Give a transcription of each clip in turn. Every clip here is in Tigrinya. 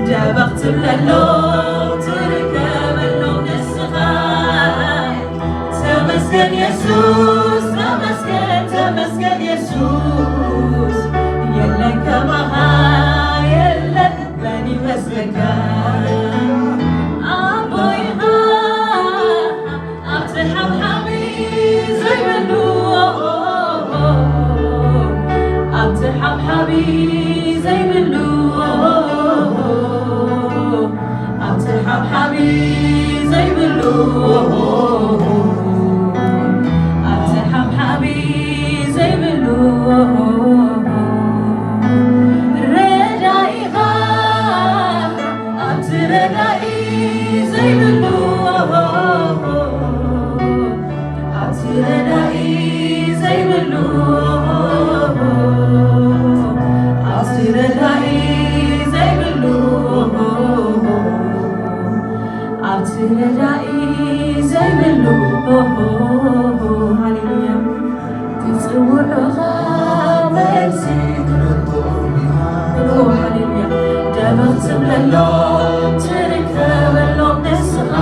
ደበኽ ትብለሎም ትርከበሎም ንስኻ። ተመስገን የሱስ፣ ተመስገን፣ ተመስገን የሱስ። የለን ከማኻ የለን፣ መን ይመስለካ? ኣቦ ኢኻ ኣብቲ ሓብሓቢ ዘይብሉ፣ ኣብቲ ሓብሓቢ ዘይብሉ፣ ኣብቲ ሓብሓቢ ዘይብሉ፣ ኣብቲ ሓብሓቢ ዘይብሉ ረዳኢኻ፣ ኣብቲ ረዳኢ ዘይብሉ፣ ኣብቲ ረዳኢ ዘይብሉ፣ ኣብቲ ረዳኢ ዘይብሉ፣ ኣብቲ ረዳኢ ዘይብሉ። ሃሌሉያ። ትጽውዑኻ መልሲ ትረድኦም ኢኻ። ሃሌሉያ። ደበኽ ትብለሎም ትርከበሎም ንስኻ።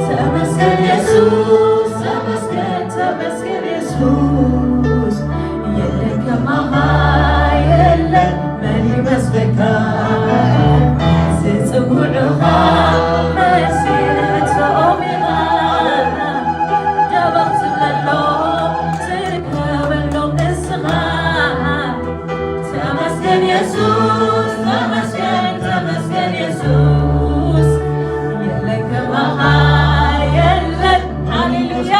ተመስገን የሱስ፣ ተመስገን፣ ተመስገን የሱስ። የለን ከማኻ የለን፣ መን ይመስለካ? ዝጽውዑኻ መልሲ ንሕቶኦም ኢኻ። ደበኽ ትብለሎም ትርከበሎም ንስኻ። ተመስገን የሱስ፣ ተመስገን፣ ተመስገን የሱስ። የለን ከማኻ የለን። ሃሌሉያ።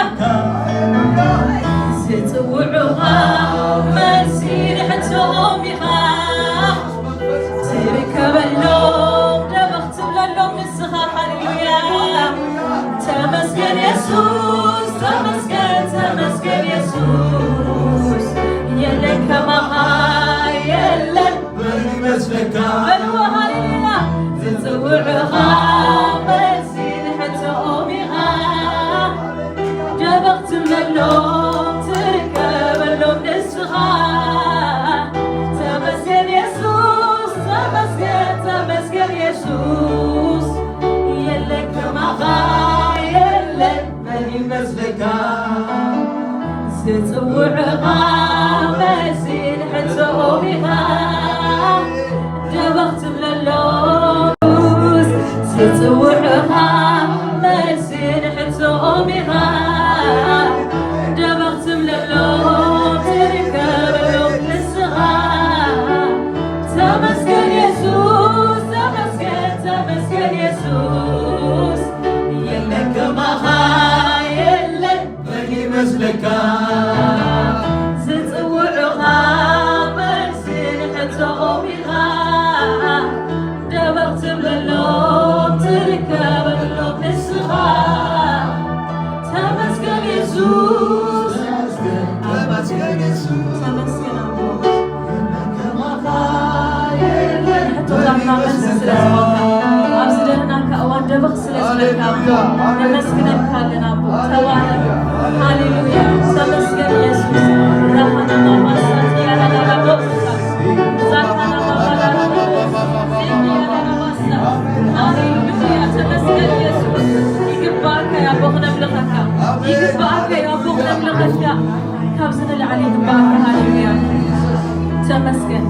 ዝጽውዑኻ መልሲ ንሕቶኦም ኢኻ። ትርከበሎም ደበኽ ትብለሎም ንስኻ። ሃሌሉያ። ተመስገን የሱስ፣ ተመስገን፣ ተመስገን የሱስ። የለን ከማኻ የለን፣ መን ይመስለካ? በልዎ፣ ሃሌሉያ። ዝጽውዑኻ መልሲ ንሕቶኦም ኢኻ። ደበኽ ትብለሎም ትርከበሎም ንስኻ። ተመስገን የሱስ፣ ተመስገን፣ ተመስገን የሱስ። የለን ከማኻ የለን፣ መን ይመስለካ? ዝጽውዑኻ መልሲ ንሕቶኦም ኢኻ። ደበኽ ትብለሎም ዝጽውዑኻ መልሲ ንሕቶኦም ኢኻ። ደበኽ ትብለሎም ትርከበሎም ንስኻ። ተመስገን የሱስ፣ ተመስገን፣ ተመስገን የሱስ። የለን ከማኻ የለን፣ መን ይመስለካ? ዝጽውዑኻ መልሲ ንሕቶኦም ኢኻ። ደበኽ ትብለሎም ትርከበሎም ንስኻ። ተመስገን የሱስ። ተመስገን የሱስ። ተመስገን ኣቦ። ንሕቶታትና መልሲ ስለ ዝኾንካ፣ ኣብ ዝደለናካ እዋን ደበኽ ስለ ዝበልካ፣ ሃሌሉያ። ነመስግነካ ኣለና ኣቦ። ተባረክ። ሃሌሉያ። ተመስገን የሱስ። ራሃና ማማሳት ያላላላ ቦክሳ። ዛካና ማማላላ ቦክሳ። ሃሌሉያ። ተመስገን የሱስ። ይግባእካ ኣቦ ክነምልኸካ። ይግባእካ ኣቦ ክነምልኸካ። ካብዚ ንላዕሊ ይግባእካ። ሃሌሉያ። ተመስገን።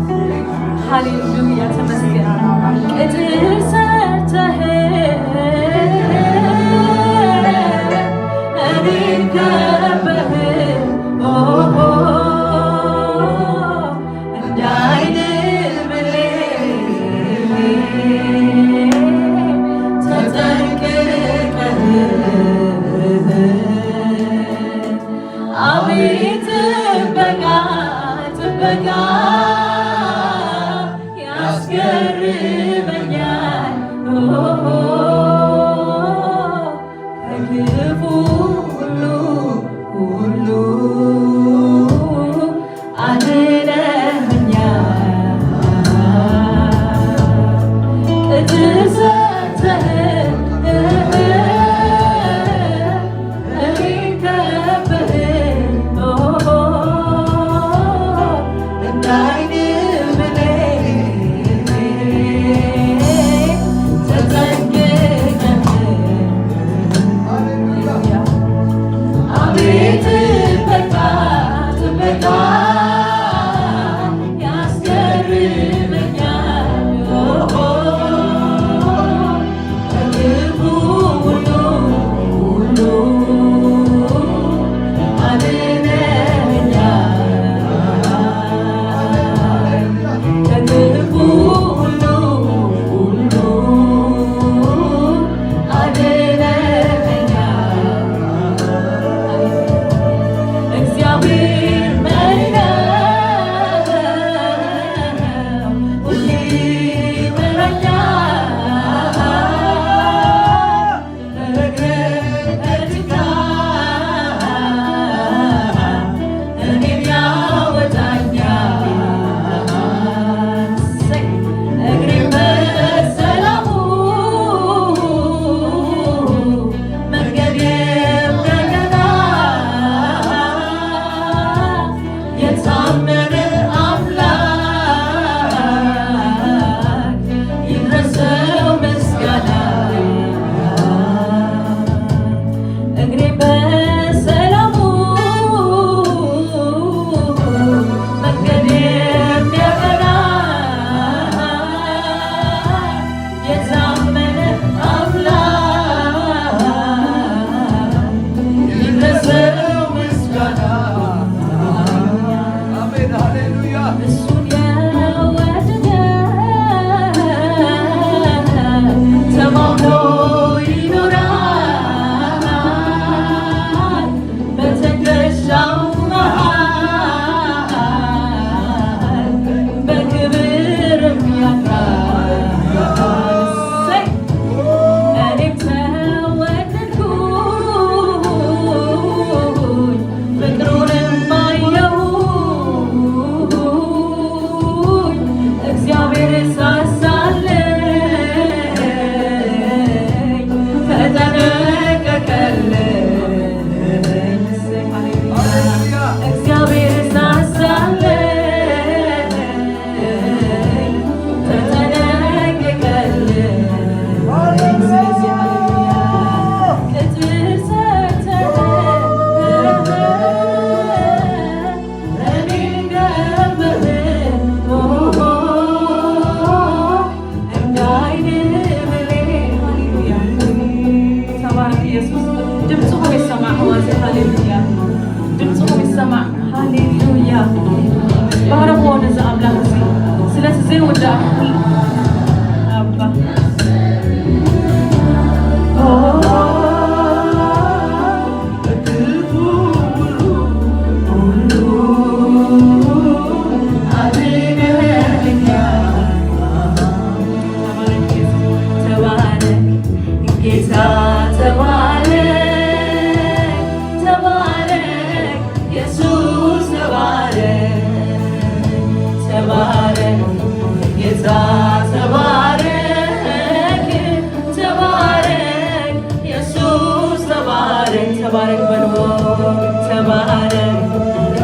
ሃሌሉያ። ተመስገን። ቅጥር ሰርተህ እኔን ከበህ፣ ኦሆ፣ እንደ ዓይን ብሌን ተጠንቅቀህ፣ አቤት ጥበቃ፣ ጥበቃ ያስገርመኛል። ኦሆ፣ ከክፉ ሁሉ፣ ሁሉ አድነኸኛል። ቅጥር ሰርተህ እኔን ከበህ፣ ኦሆ፣ እንደ ዓይን ብሌን እሱን የወደደ ተማምኖ ይኖራል። በትከሻው መሃል በክብር ያድራል። እሰይ! እኔም ተወደድኩኝ ፍቅሩንም አየሁኝ። እግዚአብሔር ሳሳለኝ ተጠነቀቀልኝ። ሃሌሉያ። እግዚአብሔር ሳሳለኝ ተጠነቀቀልኝ። ስለዚህ ሃሌሉያ። ቅጥር ሰርተህ ተባረክ ኢየሱስ። ድምፅኹም ይሰማዕ ኣሕዋተይ። ሃሌሉያ። ድምፅኹም ይሰማዕ። ሃሌሉያ። ባርኽዎ ነዚ ኣምላኽ እዚ ስለቲ ዘይውዳእ ኩሉ ኣባ። ተባረክ ጌታ፣ ተባረክ ተባረክ ኢየሱስ፣ ተባረክ ተባረክ ጌታ፣ ተባረክ ተባረክ ኢየሱስ፣ ተባረክ ተባረክ በልዎ። ተባረክ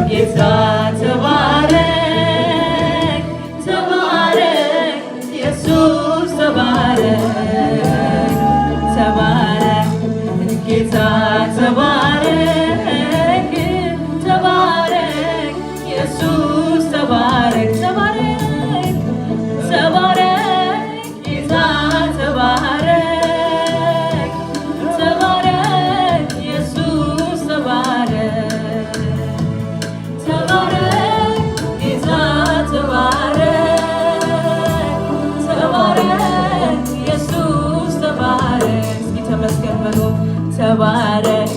ጌታ፣ ተባረክ ተባረክ ኢየሱስ፣ ተባረክ ተባረክ ጌታ፣ ተባረክ ተባረክ ኢየሱስ፣ ተባረክ ተባረክ ተባረክ ጌታ፣ ተባረክ ተባረክ ኢየሱስ፣ ተባረክ ተባረክ ጌታ፣ ተባረክ ተባረክ ኢየሱስ፣ ተባረክ። እስኪ ተመስገን በሉ። ተባረክ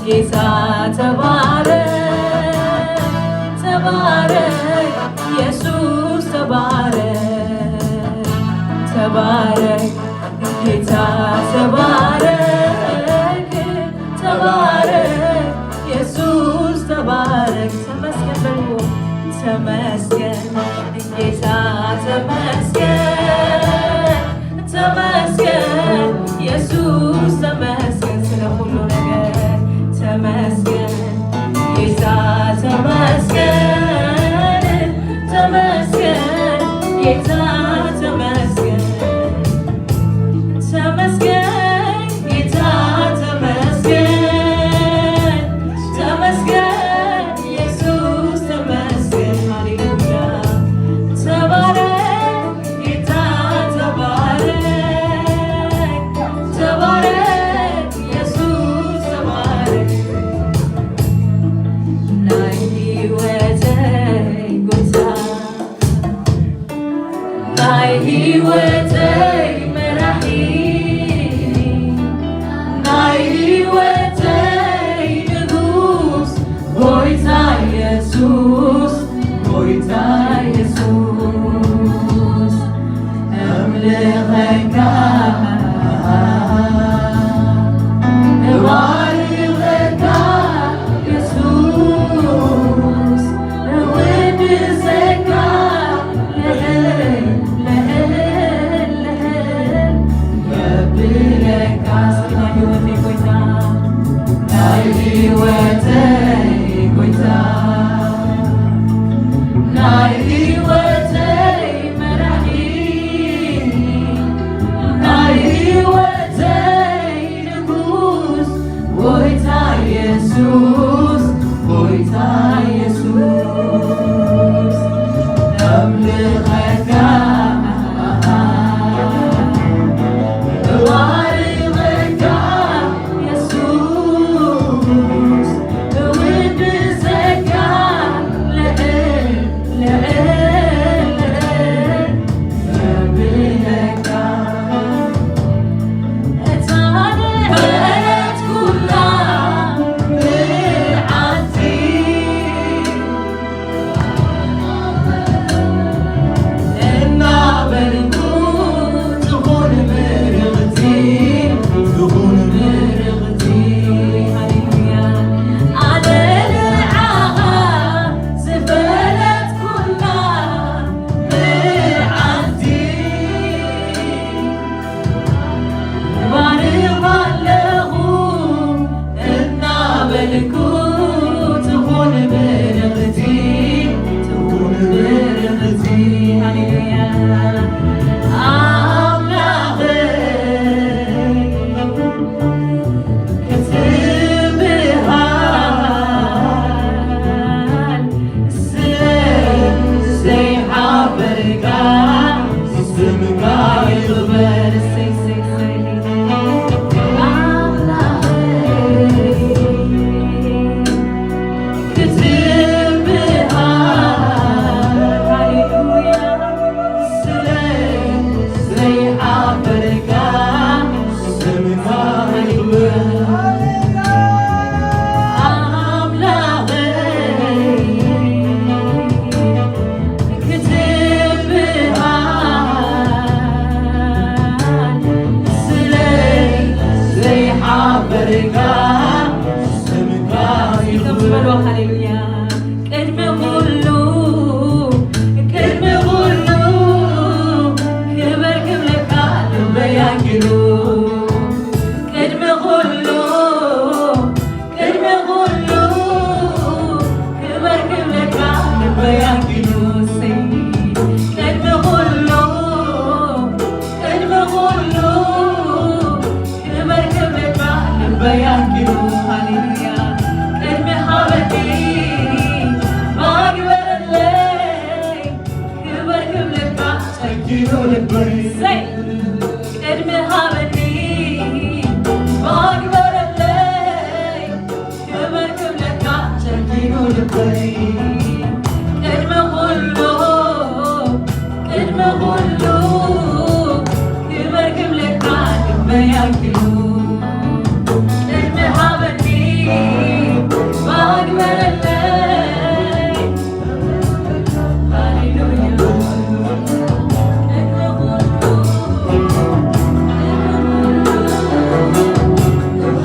ጌታ፣ ተባረክ ተባረክ ኢየሱስ፣ ተባረክ ተባረክ ጌታ፣ ተባረክ ተባረክ ኢየሱስ፣ ተባረክ። ተመስገን በልዎ። ተመስገን ጌታ፣ ተመስገን ተመስገን ኢየሱስ፣ ተመስገን ስለ ሁሉ ነገር። ተመስገን ጌታ፣ ተመስገን ተመስገን ጌታ፣ ተመስገን ተመስገን ጌታ፣ ተመስገን ተመስገን ኢየሱስ፣ ተመስገን። ሃሌሉያ። ተባረክ ጌታ፣ ተባረክ ተባረክ ኢየሱስ፣ ተባረክ ናይ ህይወተይ ጎይታ፣ ናይ ህይወተይ መራሒ፣ ናይ ህይወተይ ንጉስ፣ ጎይታ ኢየሱስ፣ ጎይታ ኢየሱስ፣ እምልኸካ፣ እባርኸካ ኢየሱስ፣ እውድሰካ፣ ልዕል፣ ልዕል፣ ልዕል የብለካ። እስኪ ናይ ህይወተይ ጎይታ፣ ናይ ህይወተይ ጎይታ፣ ናይ ህይወተይ መራሒ፣ ናይ ህይወተይ ንጉስ፣ ጎይታ ኢየሱስ፣ ጎይታ ኢየሱስ፣ ነምልኸካ፣ እባርኸካ ኢየሱስ፣ እውድሰካ፣ ልዕል፣ ልዕል፣ ልበይ። ዘይ ቅድሚ ሃበኒ ባግበረለይ ክብር ክብለካ ጨኪኑ ልበይ። ቅድሚ ኩሉ ቅድሚ ኩሉ ክብር ክብለካ ልበይ ኣኪሉ። ቅድሚ ሃበኒ ባግበረለይ።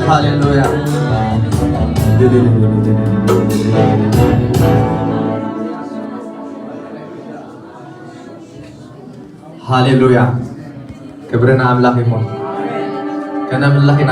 ሃሌሉያ። ሃሌሉያ። ክብሪ ንኣምላኽ ይኹን። ከነምልኽ ኢና።